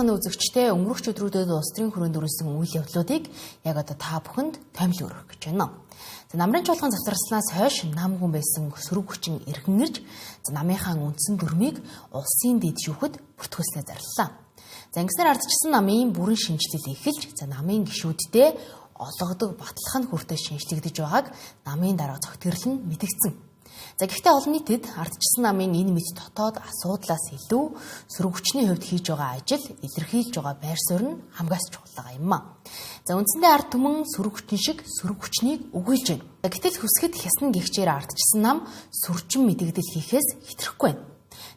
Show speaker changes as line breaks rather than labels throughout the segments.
байцгаана үзэгчдээ, өнгөрөх өдрүүдэд улс төрийн хүрээнд өрнөсөн үйл явдлуудыг яг одоо та бүхэнд томил өргөх гэж байна. За, намрын чуулган завсарснаас хойш нам гүн байсан сөрөг хүчин эргэн ирж, за, намынхаа үндсэн дүрмийг улсын дэд шүүхэд бүртгүүлснээр зарлалаа. За, ингэснээр ардчилсан намын бүрэн шинэчлэл эхэлж, за, намын гишүүддээ олгодог батлах нь хүртэл шинэчлэгдэж байгааг намын дарга цогтгэрэл нь мэдгдсэн. За, гэхдээ олон нийтэд ардчилсан намын энэ мэт дотоод асуудлаас илүү сөрөг хүчний хувьд хийж байгаа ажил, илэрхийлж байгаа байр суурь нь хамгаас чухал байгаа юм а. За, үндсэндээ ард түмэн сөрөг хүчин шиг сөрөг хүчнийг үгүйлж байна. Гэтэл хүсгэд хясна гихчээр ардчилсан нам сүржин мэдэгдэл хийхээс хэтрэхгүй байна.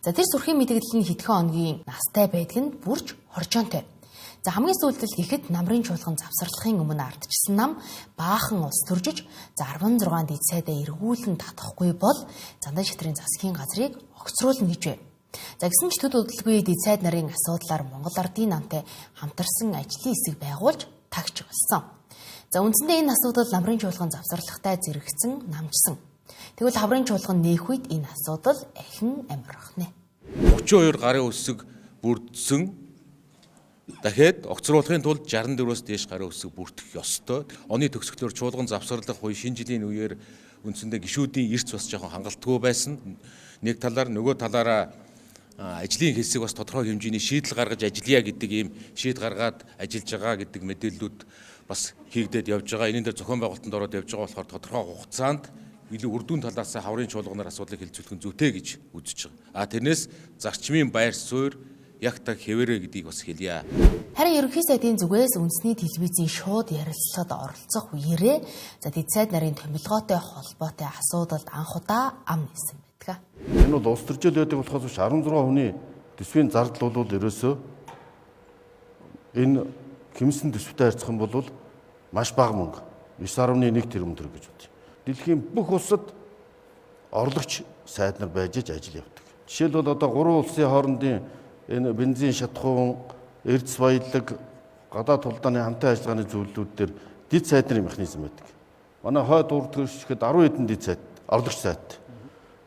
За, тэр сүрхийн мэдэгдэл нь хэдхэн хоногийн настай байдаг нь бүрч хоржоонтой. За, хамгийн сүүлд л гэхэд намрын чуулган завсарлахын өмнө ардчилсан нам баахан улс төржиж, за, 16 дэд сайдаа эргүүлэн татахгүй бол Зандан шатрын засгийн газрыг огцруулна гэж байв. За, гэсэн ч төд удалгүй дэд сайд нарын асуудлаар Монгол Ардын намтай хамтарсан ажлын хэсэг байгуулж тагч болсон. За, үндсэндээ энэ асуудал намрын чуулган завсарлахтай зэрэгцэн намжсан. Тэгвэл хаврын чуулган нээх үед энэ асуудал ахин амирх нэ.
32 гарын үсэг бүрдсэн. Дахиад огцруулахын тулд 64-өөс дээш гарын үсэг бүртгэх ёстой. Оны төгсгөлөөр чуулган завсарлах үе, шинэ жилийн үеэр үндсэндээ гишүүдийн эрц бас жоохон хангалтгүй байсан. Нэг талаар, нөгөө талаараа ажлын хэсэг бас тодорхой хэмжээний шийдэл гаргаж ажиллая гэдэг ийм шийд гаргаад ажиллаж байгаа гэдэг мэдээллүүд бас хийгдээд явж байгаа. Энэ дээр зохион байгуулалтанд ороод явж байгаа болохоор тодорхой хугацаанд илүү үр дүн талаас хаврын чуулганаар асуудлыг хэлцүүлэх нь зүйтэй гэж үзэж байгаа. А тэрнээс зарчмын байр суурь яг так хэвээрээ гэдгийг бас хэлье.
Харин ерөнхий сайдын зүгээс үндэсний телевизийн шууд ярилцлагад оролцох үеэрээ, за, дэд сайд нарын томилгоотой холбоотой асуудалд анх удаа ам нээсэн байдаг.
Энэ бол улс төржил байдаг болохоос биш, 16 хүний төсвийн зардал бол ерөөсөө энэ хэмсэн төсвтэй харьцах юм бол маш бага мөнгө, 9.1 тэрбум төгрөг гэж бодъё. Дэлхийн бүх улсад орлогч сайд нар байж ажил явдаг. Жишээлбэл, одоо гурван улсын хоорондын энэ бензин шатахуун, эрдэс баялаг, гадаад тулдааны хамтын ажиллагааны зөвлөлүүд дээр дэд сайд нарын механизм байдаг. Манай хойд урд гэхэд 10 хэдэн дэд сайд, орлогч сайд.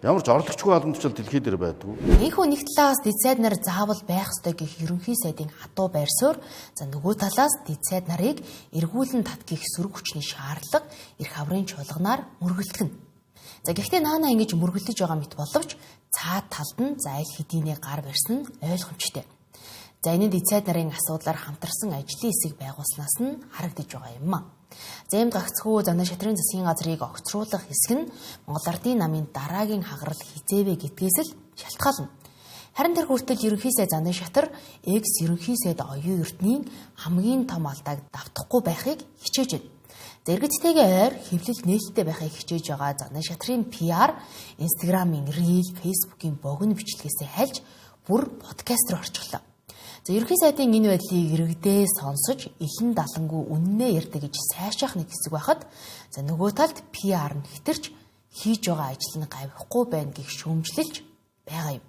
Ямар ч орлогчгүй албан тушаал дэлхий дээр байдгүй.
Ийхүү нэг талаас дэд сайд нар заавал байх ёстой гэх ерөнхий сайдын хатуу байр суурь, за, нөгөө талаас дэд сайд нарыг эргүүлэн татгих сөрөг хүчний шаардлага эрх хаврын чуулганаар мөргөлдөх нь. За, гэхдээ наана ингэж мөргөлдөж байгаа мэт боловч цаад талд нь за аль хэдийнэ гар барьсан нь ойлгомжтой. За, энэ дэд сайд нарын асуудлаар хамтарсан ажлын хэсэг байгуулснаас нь харагдаж байгаа юм а. За, иймд гагцхүү Зандан шатрын засгийн газрыг огцруулах хэсэг нь Монгол Ардын намын дараагийн хагарал хэзээ вэ гэдгээс л шалтгаална. Харин тэр хүртэл ерөнхий сайд Зандан шатар экс ерөнхий сайд Оюун Эрдэнийн хамгийн том алдааг давтахгүй байхыг хичээж байна. За, иргэдтэйгээ ойр, хэвлэл нээлттэй байхыг хичээж байгаа Зандан шатрын PR, Instagram-ын Reel, Facebook-ийн богино бичлэгээсээ хальж бүр подкаст руу орчихлоо. За, ерөнхий сайдын энэ байдлыг иргэдээ сонсож илэн далангүй үннээ ярьдаг гэж сайшаах нэг хэсэг байхад, за, нөгөө талд PR нь хэтэрч хийж байгаа ажил нь гавихгүй байна гэх шүүмжлэлж байгаа юм.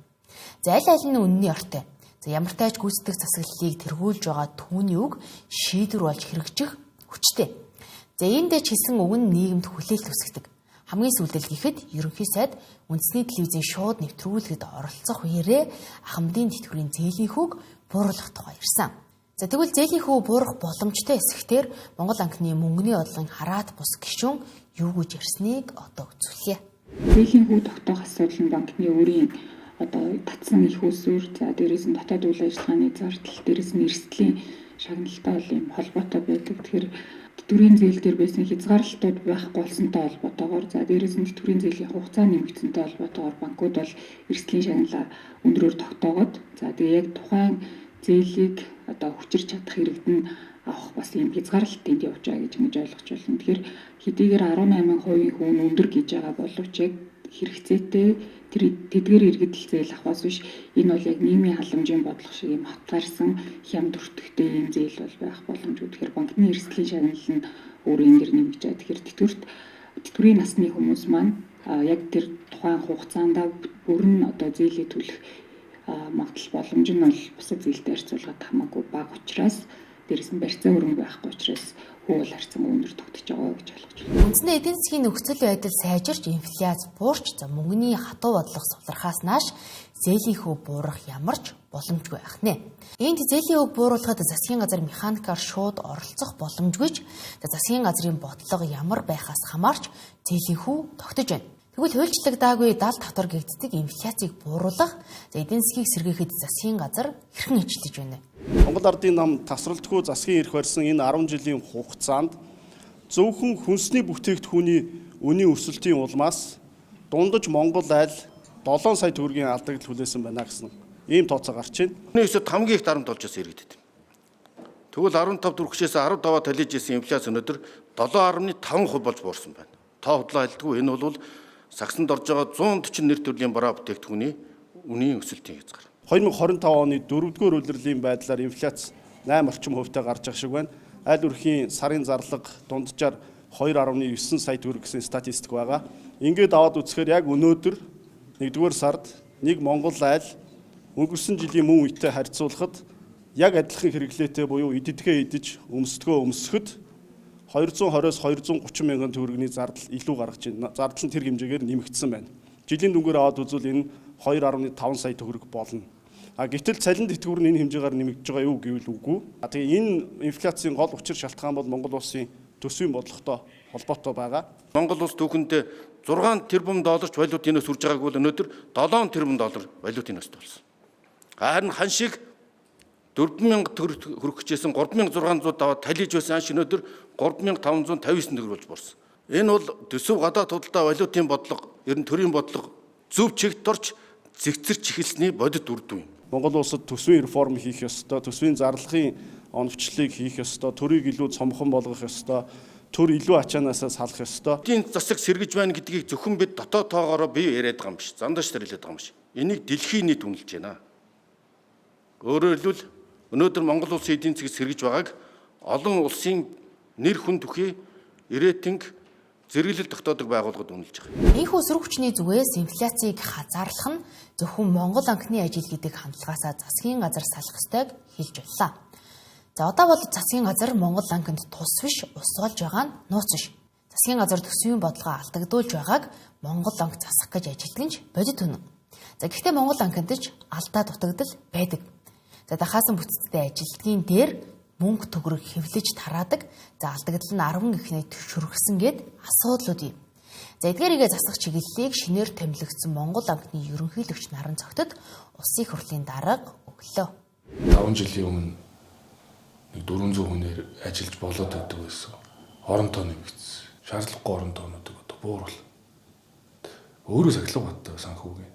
За, аль аль нь үнний ортой. За, ямар тааж гүйцэтгэх засаглалыг тэргүүлж байгаа түүний үг шийдвэр болж хэрэгжих хүчтэй. За, иймдээ ч хэлсэн үг нь нийгэмд хүлээлт үүсгэдэг. Хамгийн сүүлд л гэхэд ерөнхий сайд үндэсний телевизийн шууд нэвтрүүлгэд оролцох үеэрээ ахмадын тэтгэврийн зээлийн хүүг бууруулах тухай ярьсан. За, тэгвэл зээлийн хүү буурах боломжтой эсэхтэр Монгол анхны мөнгөний бодлогын хараат бус гишүүн юу гэж ярьсныг одоо үзүүлье.
Зээлийн хүү тогтоох асуудал нь банкны өөрийн одоо татсан их усүр, за, дээрээс нь дотоод үйл ажиллагааны зардал, дээрээс нь эрсдлийн шагналтай бол юм холбоотой байдаг. Тэгэхээр тэтгэврийн зээл дээр байсан хязгаарлалтууд байхгүй болсонтой холбоотойгоор, за, дээрээс нь тэтгэврийн зээлийн хугацаа нэмэгдсэнтэй холбоотойгоор банкуд бол эрсдлийн шагналаа өндрөөр тогтоогоод, за, тэгээ яг тухайн зээлийг одоо хүчирч чадах иргэд нь авах бас ийм хязгаарлалт энд явж байгаа гэж ингэж ойлгож байна. Тэгэхээр хэдийгээр 18% хүн өндөр гэж байгаа боловч яг хэрэгцээтэй тэр тэдгээр иргэдэл зээл авахаас биш, энэ бол яг нийгмийн халамжийн бодлого шиг юм хатгаарсан хямд өртөгтэй ийм зээл бол байх боломжгүй. Тэгэхээр банкны эрсдлийн шагнал нь өөр энэ дэр нэмэгдэж байгаа. Тэгэхээр тэтгэврийн насны хүмүүс маань яг тэр тухайн хугацаанд бүрэн одоо зээлээ төлөх магадлал боломж нь бол бусад зээлтэй харьцуулахад хамаагүй бага учраас, дээрээс нь барьцаа хөрөнгө байхгүй учраас хүү бол харьцангуй өндөр тогтож байгаа гэж ойлгож байна.
Үндсэндээ эдийн засгийн нөхцөл байдал сайжирч, инфляц буурч, за мөнгөний хатуу бодлого сулрахаас нааш зээлийн хүү буурах ямар ч боломжгүй байх нэ. Энд зээлийн хөв бууруулахад засгийн газар механикаар шууд оролцох боломжгүй ч засгийн газрын бодлого ямар байхаас хамаарч зээлийн хүү тогтож байна. Тэгвэл хуульчлагдаагүй 70 татвар гэгддэг инфляцийг бууруулах, за эдийн засгийг сэргээхэд засгийн газар хэрхэн ажиллаж байна вэ?
Монгол Ардын нам тасралтгүй засгийн эрх барьсан энэ 10 жилийн хугацаанд зөвхөн хүнсний бүтээгдэхүүний үнийн өсөлтийн улмаас дундаж Монгол айл 7 сая төгрөгийн алдагдал хүлээсэн байна гэсэн ийм тооцоо гарч байна.
Хүний өсөлт хамгийн их дарамт болж байсан иргэдэд. Тэгвэл 15 төгрөгчөөс 15-аа талиж исэн инфляц өнөөдөр 7.5% болж буурсан байна. Тоо худлаа хэлдэггүй, энэ бол сагсанд орж байгаа 140 нэр төрлийн бараа бүтээгдэхүүний үнийн өсөлтийн хязгаар.
2025 оны 4-р улирлын байдлаар инфляц 8 орчим хувьтай гарч байгаа шиг байна. Айл өрхийн сарын зарлага дунджаар 2.9 сая төгрөг гэсэн статистик байгаа. Ингээд аваад үзэхээр яг өнөөдөр 1-р сард нэг Монгол айл өнгөрсөн жилийн мөн үетэй харьцуулахад яг адилхан хэрэглээтэй буюу иддгээ идэж, өмсдгөө өмсөхөд 220-оос 230 мянган төгрөгийн зардал илүү гаргаж байна. Зардал нь тэр хэмжээгээр нэмэгдсэн байна. Жилийн дүнгээр аваад үзвэл энэ 2.5 сая төгрөг болно. А гэтэл цалин тэтгэвэр нь энэ хэмжээгээр нэмэгдэж байгаа юу гэвэл үгүй. А тэгээ энэ инфляцийн гол учир шалтгаан бол Монгол улсын төсвийн бодлоготой холбоотой байгаа.
Монгол улс түүхэндээ 6 тэрбум долларч валютын нөөц үрж байгааг бол өнөөдөр 7 тэрбум доллар валютын нөөцтэй болсон. Харин хан шиг 4000 төгрөг хөрөх гэжсэн 3600 даваад талиж байсан ханш өнөөдөр 3559 төгрөг болж буурсан. Энэ бол төсөв гадаад худалдаа валютын бодлого, ер нь төрийн бодлого зөв чигт орч зэгцэрч эхэлсний бодит үр дүн юм.
Монгол улсад төсвийн реформ хийх ёстой, төсвийн зарлагын оновчлолыг хийх ёстой, төрийг илүү цомхон болгох ёстой, төр илүү ачаанаасаа салах ёстой.
Эдийн засаг сэргэж байна гэдгийг зөвхөн бид дотоод тоогоороо би яриад байгаа юм биш, зандаш тарилээд байгаа юм биш. Энийг дэлхийн нийт үнэлж байна. Өөрөөр хэлбэл өнөөдөр Монгол улсын эдийн засаг сэргэж байгааг олон улсын нэр хүн түхий рейтинг зэрэглэл тогтоодог байгууллагад үнэлж байгаа.
Ийхүү сөрөг хүчний зүгээс инфляцийг хазаарлах нь зөвхөн Монгол банкны ажил гэдэг хандлагаасаа засгийн газар салах ёстойг хэлж байлаа. За одоо бол засгийн газар Монгол банкнд тус биш, ус болж байгаа нь нууц биш. Засгийн газар төсвийн бодлогоо алдагдуулж байгааг Монгол банк засах гэж ажилтдаг нь бодит үнэн. За гэхдээ Монгол банкнд ч алдаа дутагдал байдаг. За дахаасан бүтцтэй ажилтгийн дээр мөнгө төгрөг хэвлэж тараадаг. За алдагдал нь 10 гихнээ шүргсэн гээд асуудлууд юм. За эдгээрийгээ засах чиглэлийг шинээр томилогдсон Монгол банкны ерөнхийлөгч Наран цогтод улсын их хурлын дарга өглөө.
5 жилийн өмнө нэг 400 хүнээр ажиллаж болоод байдаг байсан. Орон тоо нэмэгдсэн. Шаардлагагүй орон тоонуудыг одоо бууруул. Өөрөө сахилга баттай санхүүгийн.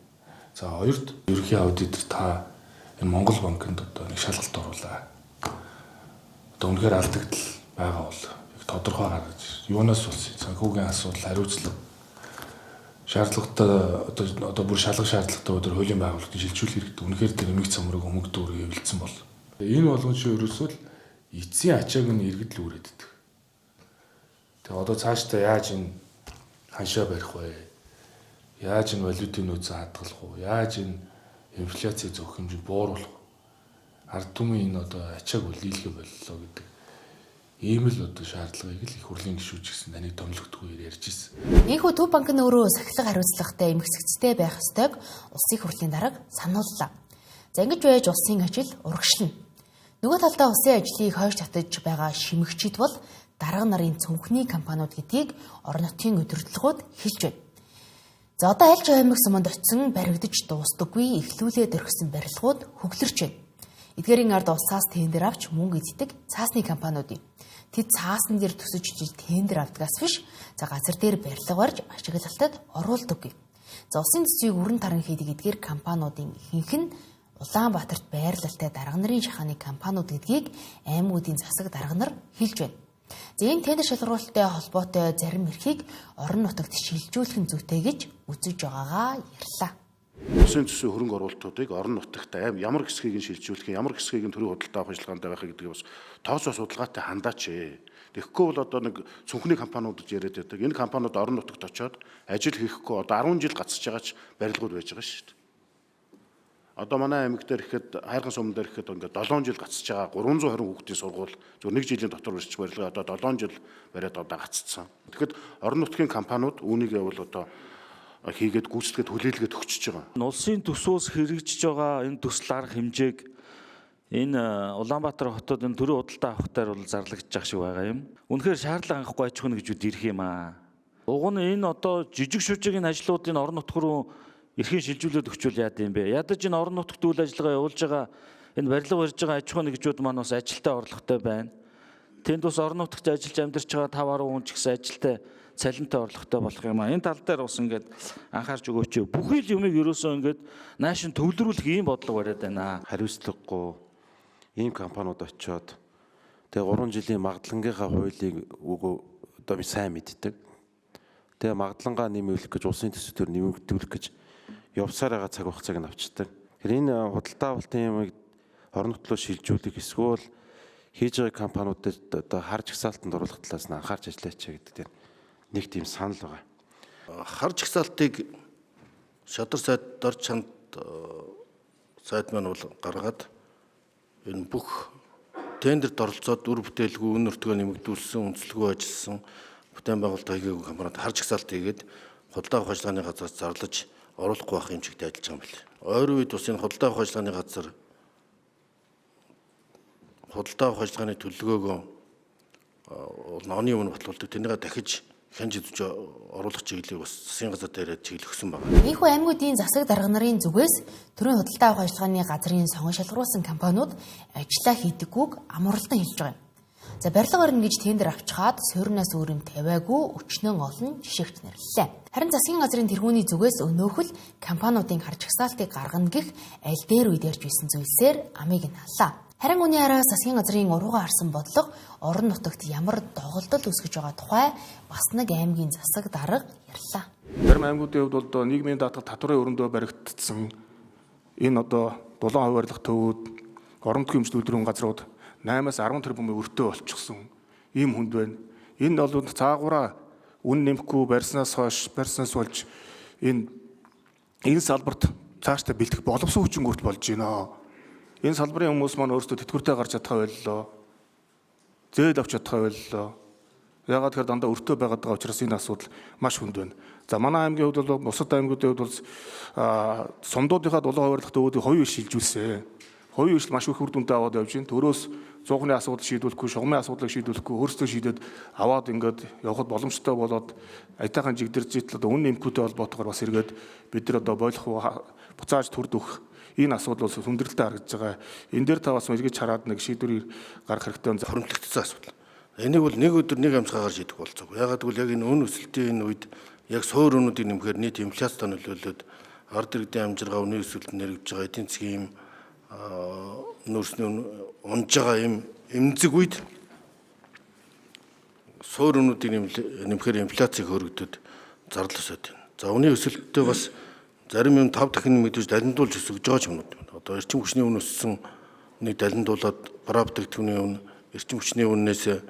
За хоёрт ерөнхий аудитор та энэ Монгол банкнд одоо нэг шалгалт оруулаа. Одоо үнэхээр алдагдал байгаа бол яг тодорхой гаргаж юунаас болсон санхүүгийн асуудал хариуцлага шаардлагатай одоо бүр шалгах шаардлагатай өдөр хуулийн байгууллагын шилжүүлэх хэрэгтэй. Үнэхээр тэр эмэг цамрыг өмг дүүрэг хэвлэлсэн бол энэ болгон чи ерөөсөө л эцсийн ачааг нь иргэд л үүрээд идэх. Тэгээ одоо цаашдаа яаж энэ ханшаа барих вэ? Яаж энэ валютын нөөцөө хадгалах вэ? Яаж энэ инфляцийг зөөх хэмжээнд бууруулах вэ? Ард түмэн энэ одоо ачааг үлийлэх боллоо гэдэг ийм л одоо шаардлагыг л их хурлын гишүүд гэсэн таныг томилогдгүй ярьж ирсэн.
Ийхүү Төв банк нь өөрөө сахилга хариуцлагатай эмгэсэгцтэй байх ёстойг улсын их хурлын дарга санууллаа. За ингэж байж улсын ажил урагшлана. Нөгөө талдаа улсын ажлыг хойш татаж байгаа шимэгчид бол дарга нарын цүнхний компаниуд гэдгийг орон нутгийн удирдлагууд хэлж байна. За одоо аль ч аймаг суманд очисон баригдаж дуустдаггүй эхлүүлээд орхисон барилгууд хөглөрч байна. Эдгээрийн ард улсаас тендер авч мөнгө иддэг цаасны компаниуд юм. Тэд цаасан дээр төсөж жил тендер авдгаас биш за газар дээр барилга барьж ашиглалтад оруулдаггүй. За улсын төсвийг өрн таран хийдэг эдгээр компаниудын ихэнх нь Улаанбаатарт байрлалтай дарга нарын шахааны компаниуд гэдгийг аймагуудын засаг дарга нар хэлж байна. За энэ тендер шалгаруулалттай холбоотой зарим эрхийг орон нутагт шилжүүлэх нь зүйтэй гэж үзэж байгаагаа ярьлаа.
Улсын төсвийн хөрөнгө оруулалтуудыг орон нутагт ямар хэсгийг нь шилжүүлэх, ямар хэсгийг нь төрийн худалдаа авах ажиллагаанд байх гэдгийг бас тооцоо судалгаатай хандаач. Тэгэхгүй бол одоо нэг цүнхний компаниуд гэж яриад байдаг. Энэ компаниуд орон нутагт очиод ажил хийхгүй одоо 10 жил гацж байгаа ч барилгууд байж байгаа шүү дээ. Одоо манай аймаг дээр ихэд Хайрхан сум дээр ихэд ингээд 7 жил гацж байгаа 320 хүүхдийн сургууль зөв нэг жилийн дотор барьж барилга одоо 7 жил бариад одоо гаццсан. Тэгэхэд орон нутгийн компаниуд үүнийг явал одоо хийгээд гүйцэтгээд хүлээлгээд өгчөж байгаа.
Улсын төсвөөс хэрэгжиж байгаа энэ төсөл арга хэмжээг энэ Улаанбаатар хотод энэ төрийн худалдаа авахтаар бол зарлагдаж байгаа шиг байгаа юм. Үнэхээр шаардлага хангахгүй аж ахуйн нэгжүүд ирэх юм аа. Уг нь энэ одоо жижиг шүжиг энэ ажлуудын орон нутг руу эрхийн шилжүүлээд өгчүүл яад юм бэ? Ядаж энэ орон нутгт үйл ажиллагаа явуулж байгаа энэ барилга барьж байгаа аж ахуйн нэгжүүд маань бас ажилтаа орлоготой байна. Тэнд бас орон нутгт ажиллаж амьдарч байгаа 5 10 хүн ч гэсэн ажилтай цалинтай орлоготой болох юм аа. Энэ тал дээр бас ингээд анхаарч өгөөч. Бүхий л юмыг ерөөсөө ингээд наашин төвлөрүүлэх ийм бодлого бариад байна.
Хариуцлагагүй ийм компаниуд очиод тэгээ 3 жилийн магадлангийнхаа хуулийг өгөө одоо би сайн мэддэг. Тэгээ магадлангаа нэмэгдүүлэх гэж улсын төсвдөр нэмэгдүүлэх гэж явсаар байгаа цаг хугацааг нь авчдаг. Тэгэхээр энэ худалдаа авалтын юмыг орон нутлуу шилжүүлэх эсвэл хийж байгаа компаниудад одоо хар жагсаалтанд оруулах талаас нь анхаарч ажиллаач гэдэг дээр нэг тийм санал байгаа.
Хар жагсаалтыг шадар сайд дор чанд сайд маань бол гаргаад энэ бүх тендерт оролцоод үр бүтээлгүй үн өртгөө нэмэгдүүлсэн, үндэслэгүй ажилласан бүтээн байгуулалт хийгээгүй компаниуд хар жагсаалт хийгээд худалдаа авах ажиллагааны газар зарлаж оруулахгүй байх юм чигтээ ажиллаж байгаа юм байна. Ойрын үед бас энэ худалдаа авах ажиллагааны газар худалдаа авах ажиллагааны төлөвлөгөөгөө оны өмнө батлуулдаг. Тэрнийгээ дахиж хянж үзэж оруулах чиглэлийг бас засгийн газар дээр чиглэх өгсөн байна.
Ийхүү аймагуудын засаг дарга нарын зүгээс төрийн худалдаа авах ажиллагааны газрын сонгон шалгаруулсан компаниуд ажиллаа хийдэггүйг амарлан хэлж байгаа юм. За барилга барина гэж тендер авчхаад суурнаас өөр юм тавиагүй өчнөн олон жишээгч нэрлэлээ. Харин засгийн газрын тэргүүний зүгээс өнөөхөл компаниудын хар жагсаалтыг гаргана гэх аль дээр үед ярьж байсан зүйлсээр амийг нь халлаа. Харин үүний араас засгийн газрын уруугаа харсан бодлого орон нутагт ямар доголдол үүсгэж байгаа тухай бас нэг аймгийн засаг дарга ярьлаа.
Зарим аймагуудын хувьд бол нийгмийн даатгал татварын өрөндөө баригдсан энэ одоо дулаан хуваарлах төвүүд, орон нутгийн өмч үйлдвэрийн газрууд 8-аас 10 тэрбумын өртөө болчихсон ийм хүнд байна. Энэ бол цаагаараа үн нэмэхгүй барьснаас хойш барьснаас болж энэ салбарт цаашдаа бэлтгэх боловсон хүчин хүртэл болж байна. Энэ салбарын хүмүүс маань өөрсдөө тэтгэвртэй гарч чадхаа боллоо. Зээл авч чадхаа боллоо. Яагаад тэгэхээр дандаа өртөө байгаад байгаа учраас энэ асуудал маш хүнд байна. За манай аймгийн хувьд бол бусад аймагуудын хувьд бол сумдуудынхаа дулаан хуваарлах төвүүдийг хувийн шилжүүлсэн. Хувийн хвшил маш их үр дүнтэй аваад явж байна. Төрөөс зуухны асуудал шийдвэрлэхгүй, шугамын асуудлыг шийдвэрлэхгүй, өөрсдөө шийдээд аваад ингээд явхад боломжтой болоод аятайхан жигдэрж одоо үн нэмэхүүтэй холбоотойгоор бас эргээд бид нар одоо болох буцааж төрд өгөх энэ асуудал бол хүндрэлтэй харагдаж байгаа. Энэ дээр та бас эргэж хараад нэг шийдвэрийг гаргах хэрэгтэй.
Хуримтлагдсан асуудал. Энийг бол нэг өдөр нэг амьсгаагаар шийдэх болцоогүй. Яагаад гэвэл яг энэ үн өсөлтийн энэ үед яг суур үнүүдийг нэмэхээр нийт инфляцтай нөлөөлөд ард иргэдийн амжиргаа үнийн өсөлтөнд нэрвэж байгаа эдийн засгийн юм нөөцний унж байгаа юм эмзэг үед суур үнүүдийг нэмэхээр инфляцийг хөрөгдөд зардал өсөд байна. За үнийн өсөлттэй бас зарим юм 5 дахин нэмэгдэж далиндуулж өсөж байгаа ч юмнууд байна. Одоо эрчим хүчний үн өссөн нэг далиндуулаад бараа бүтээгдэхүүний үн эрчим хүчний үннээс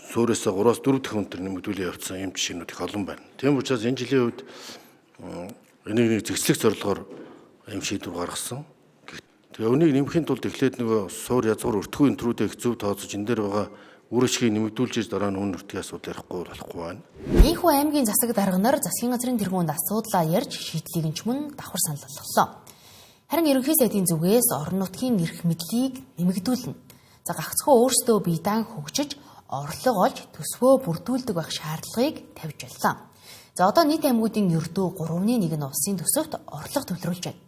суурьсаа 3-аас 4 дахин өнтер нэмэгдүүлээ явцсан юм жишээнүүд их олон байна. Тийм учраас энэ жилийн үед энийг нэг зэгцлэх зорилгоор юм шийдвэр гаргасан. Тэгээ үнийг нэмэхийн тулд эхлээд нөгөө суур язгуур өртгөө энтрүүдээ их зөв тооцож энэ дээр байгаа үр ашгийг нэмэгдүүлж иж дараа нь үн өртгийн асуудал ярихгүй болохгүй байна.
Ийхүү аймгийн засаг дарга нар засгийн газрын тэргуунд асуудлаа ярьж шийдлийг нь ч мөн давхар санал болголоо. Харин ерөнхий сайдын зүгээс орон нутгийн эрх мэдлийг нэмэгдүүлнэ. За гагцхүү өөрсдөө бие даан хөгжиж орлого олж төсвөө бүрдүүлдэг байх шаардлагыг тавьж байлаа. За одоо нийт аймагуудын ердөө 3.1 нь улсын төсөвт орлого төвлөрүүлж байна.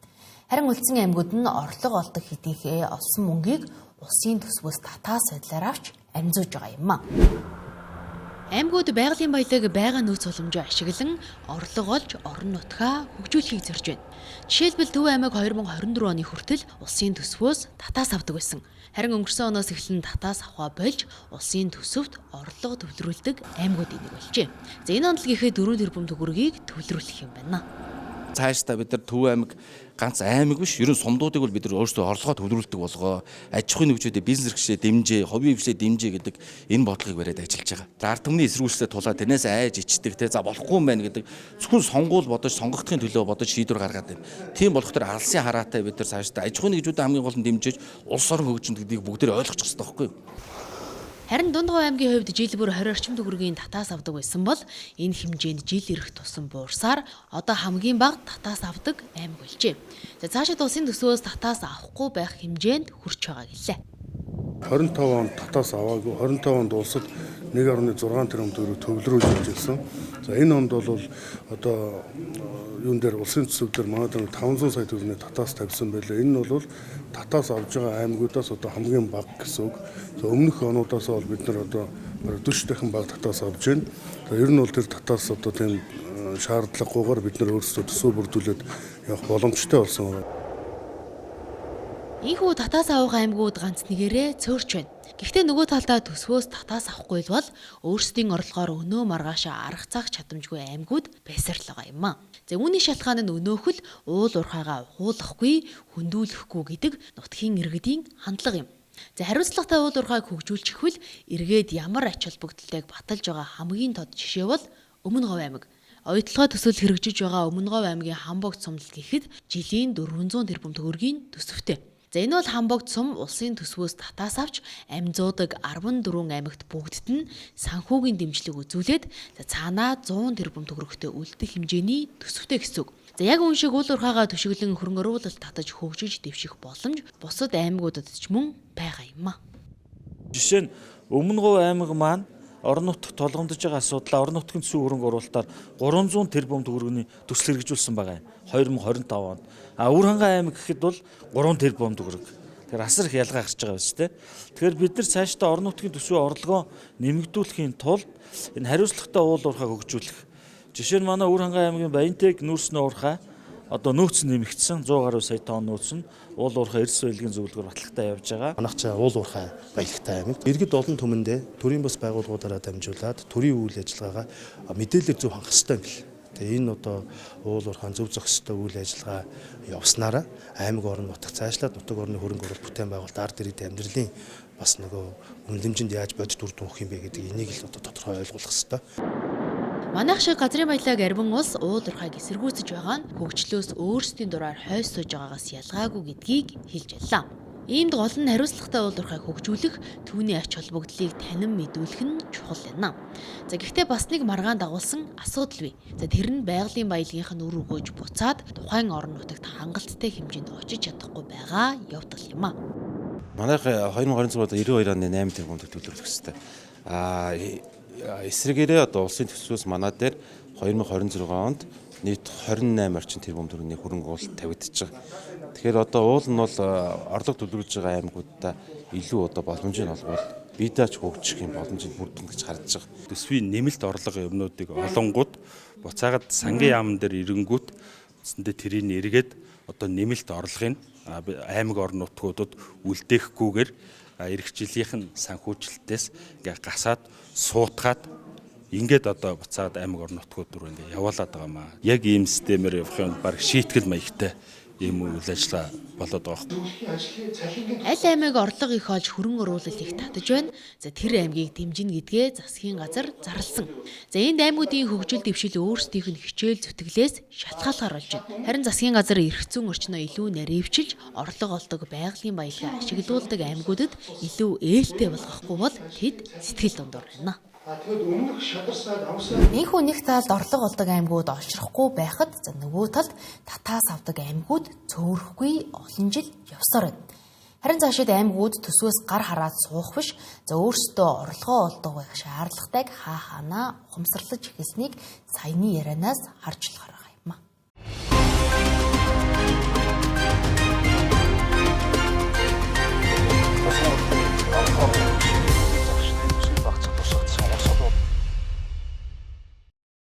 Харин үлдсэн аймагуд нь орлого олдог хэдийнхээ олсон мөнгийг улсын төсвөөс татаас байдлаар авч амзууж байгаа юм а. Аймагуд байгалийн баялаг байгаа нөөц боломжоо ашиглан орлого олж орон нутгаа хөгжүүлэхийг зорж байна. Жишээлбэл Төв аймаг 2024 оны хүртэл улсын төсвөөс татаас авдаг байсан. Харин өнгөрсөн оноос эхлэн татаас авахаа болж улсын төсөвт орлого төвлөрүүлдэг аймагуудын нэг болжээ. За энэ онол гэхэд 4 тэрбум төгрөгийг төвлөрүүлэх юм байна.
Цаашдаа бид нар Төв аймаг ганц аймаг биш, ерөн сумдуудыг бол бид нар өөрсдөө орлогоо төвлөрүүлдэг болгоо, аж ахуйн нэгжүүдээ бизнес эрхчлээ дэмжээ, хувийн хвшлээ дэмжээ гэдэг энэ бодлогыг бариад ажиллаж байгаа. Ард түмний эсэргүүцлээ тулаад тэрнээс айж ичдэг те, за болохгүй юм байна гэдэг зөвхөн сонгуул бодож, сонгогдохын төлөө бодож шийдвэр гаргаад байна. Тийм болох тэр алсын хараатай бид нар цаашдаа аж ахуйн нэгжүүдээ хамгийн гол нь дэмжиж улс орон хөгжинд гэдгийг бүгдээр ойлгочих хэрэгтэй байхгүй юу?
Харин Дундгов аймгийн хувьд жил бүр 20 орчим төгрөгийн татаас авдаг байсан бол энэ хэмжээнд жил ирэх тусам буурсаар одоо хамгийн бага татаас авдаг аймаг болжээ. За цаашид улсын төсвөөс татаас авахгүй байх хэмжээнд хүрч байгаа гэлээ.
25 онд татаас аваагүй, 25 онд улсад 1.6 тэрбум төгрөг төвлөрүүлж ажилласан. За энэ онд бол одоо юун дээр улсын төсөв дээр манай дээр 500 сая төгрөгийн татаас тавьсан байлаа. Энэ нь бол татаас авж байгаа аймагудаас одоо хамгийн бага гэсэн үг. За өмнөх онуудаас бол бид нар одоо 40 дахин бага татаас авж байна. За ер нь бол тэр татаас одоо тийм шаардлагагүйгээр бид нар өөрсдөө төсөв бүрдүүлээд явах боломжтой болсон.
Ийхүү татаас авах аймагуд ганц нэгээрээ цөөрч байна. Гэхдээ нөгөө талдаа төсвөөс татаас авахгүй бол өөрсдийн орлогоор өнөө маргаашаа арга цаг чадамжгүй аймагуд байсаар л байгаа юм аа. За үүний шалтгаан нь өнөөх л уул уурхайгаа ухуулахгүй, хөндүүлэхгүй гэдэг нутгийн иргэдийн хандлага юм. За хариуцлагатай уул уурхайг хөгжүүлчихвэл эргээд ямар ач холбогдолтойг баталж байгаа хамгийн тод жишээ бол Өмнө Говь аймаг. Оюутлогоо төсөл хэрэгжиж байгаа Өмнө Говь аймгийн Хамбогт сумлал гэхэд жилийн 400 тэрбум төгрөгийн төсөвтэй. За энэ бол Хамбогт сум улсын төсвөөс татаас авч амзуудаг 14 аймагт бүгдд нь санхүүгийн дэмжлэг үзүүлээд за цаанаа 100 тэрбум төгрөгтэй үлдэх хэмжээний төсөвтэй гэсэн үг. За яг үн шиг уул уурхайгаа төшөглөн хөрөнгө оруулалт татаж хөгжиж дэвших боломж бусад аймагуудад ч мөн байгаа юм а.
Жишээ нь Өмнө Говь аймаг маань орон нутагт тулгамдж байгаа асуудлаа орон нутгийн төсвийн хөрөнгө оруулалтаар 300 тэрбум төгрөгийн төсөл хэрэгжүүлсэн байгаа юм. 2025 онд. А Өвөр-Хангай аймаг гэхэд бол 3 тэрбум төгрөг. Тэгэхээр асар их ялгаа гарч байгаа биз дээ. Тэгэхээр бид нар цаашдаа орон нутгийн төсвийн орлогоо нэмэгдүүлэхийн тулд энэ хариуцлагатай уул уурхайг хөгжүүлэх. Жишээ нь манай Өвөр-Хангай аймгийн Баянтэг нүүрсний уурхай одоо нөөц нэмэгдсэн 100 гаруй сая тонн нөөц нь уул уурхай эрдэс баялагын зөвлөгөөр батлагтай явж байгаа.
Манайх чи уул уурхай баялагтай аймаг. Иргэд олон түмэндээ төрийн бас байгууллагуудаараа дамжуулаад төрийн үйл ажиллагаагаа мэдээлэлээр зөв хангах хэрэгтэй юм бэл. Тэгээ энэ одоо уул уурхайн зөв зохистой үйл ажиллагаа явснараа аймаг орон нутаг цаашлаад нутаг орны хөрөнгө оруулалт бүтээн байгуулалт ард иргэдийн амьдралын бас нөгөө үнэлэмжинд яаж бодит үр дүн өгөх юм бэ гэдэг энийг л одоо тодорхой ойлгуулах хэрэгтэй.
Манайх шиг газрын баялаг арвин улс уул уурхайг эсэргүүцэж байгаа нь хөгжлөөс өөрсдийн дураар хойс сууж байгаагаас ялгаагүй гэдгийг хэлж байлаа. Иймд гол нь хариуцлагатай уул уурхайг хөгжүүлэх, түүний ач холбогдлыг танин мэдүүлэх нь чухал байна. За гэхдээ бас нэг маргаан дагуулсан асуудал бий. За тэр нь байгалийн баялагынх нь үр өгөөж буцаад тухайн орон нутагт хангалттай хэмжээнд очиж чадахгүй байгаа явдал юм а.
Манайх 2026 онд 92.8 тэрбум төгрөг төлөвлөх хэрэгтэй. А эсрэгээрээ одоо улсын төсвөөс манай дээр 2026 онд нийт 28 орчим тэрбум төгрөгийн хөрөнгө оруулалт тавигдаж байгаа. Тэгэхээр одоо уул нь бол орлого төлөвлөж байгаа аймагуудаа илүү одоо боломжийг олгуул бидаач хөгжих юм боломжийг бүрдэн гэж харж байгаа.
Төсвийн нэмэлт орлого юмнуудыг олонгууд буцаагаад сангийн яамн дээр ирэнгүүт үндсэндээ тэрийг эргээд одоо нэмэлт орлогыг аймаг орон нутгуудад үлдээхгүйгээр ирэх жилийнх нь санхүүжилтээс ингээ гасаад суутгаад ингээд одоо буцаад аймаг орон нутгууд руу ингээ явуулаад байгаа маа. Яг ийм системээр явах юм баг шийтгэл маягтай ийм үйл ажиллагаа болоод байгаа
юм. Аль аймаг орлого их олж хөрөнгө оруулалт их татаж байна. За тэр аймгийг дэмжинэ гэдгээ засгийн газар зарласан. За энд аймагуудын хөгжил дэвшил өөрсдийнх нь хичээл зүтгэлээс шалтгаалгаар болж байна. Харин засгийн газар эрх зүйн орчноо илүү наривчилж орлого олдог байгалийн баялгаа ашиглуулдаг аймагуудад илүү ээлтэй болгохгүй бол тэд сэтгэл дундуур байна. Ийхүү нэг талд орлого олдог аймагуд олшрохгүй байхад за нөгөө талд татаас авдаг аймагуд цөөрөхгүй олон жил явсаар байна. Харин цаашид аймагуд төсвөөс гар хараад суух биш за өөрсдөө орлогоо олдог байх шаардлагатайг хаа хаанаа ухамсарлаж эхэлснийг саяны ярианаас харж болохоор.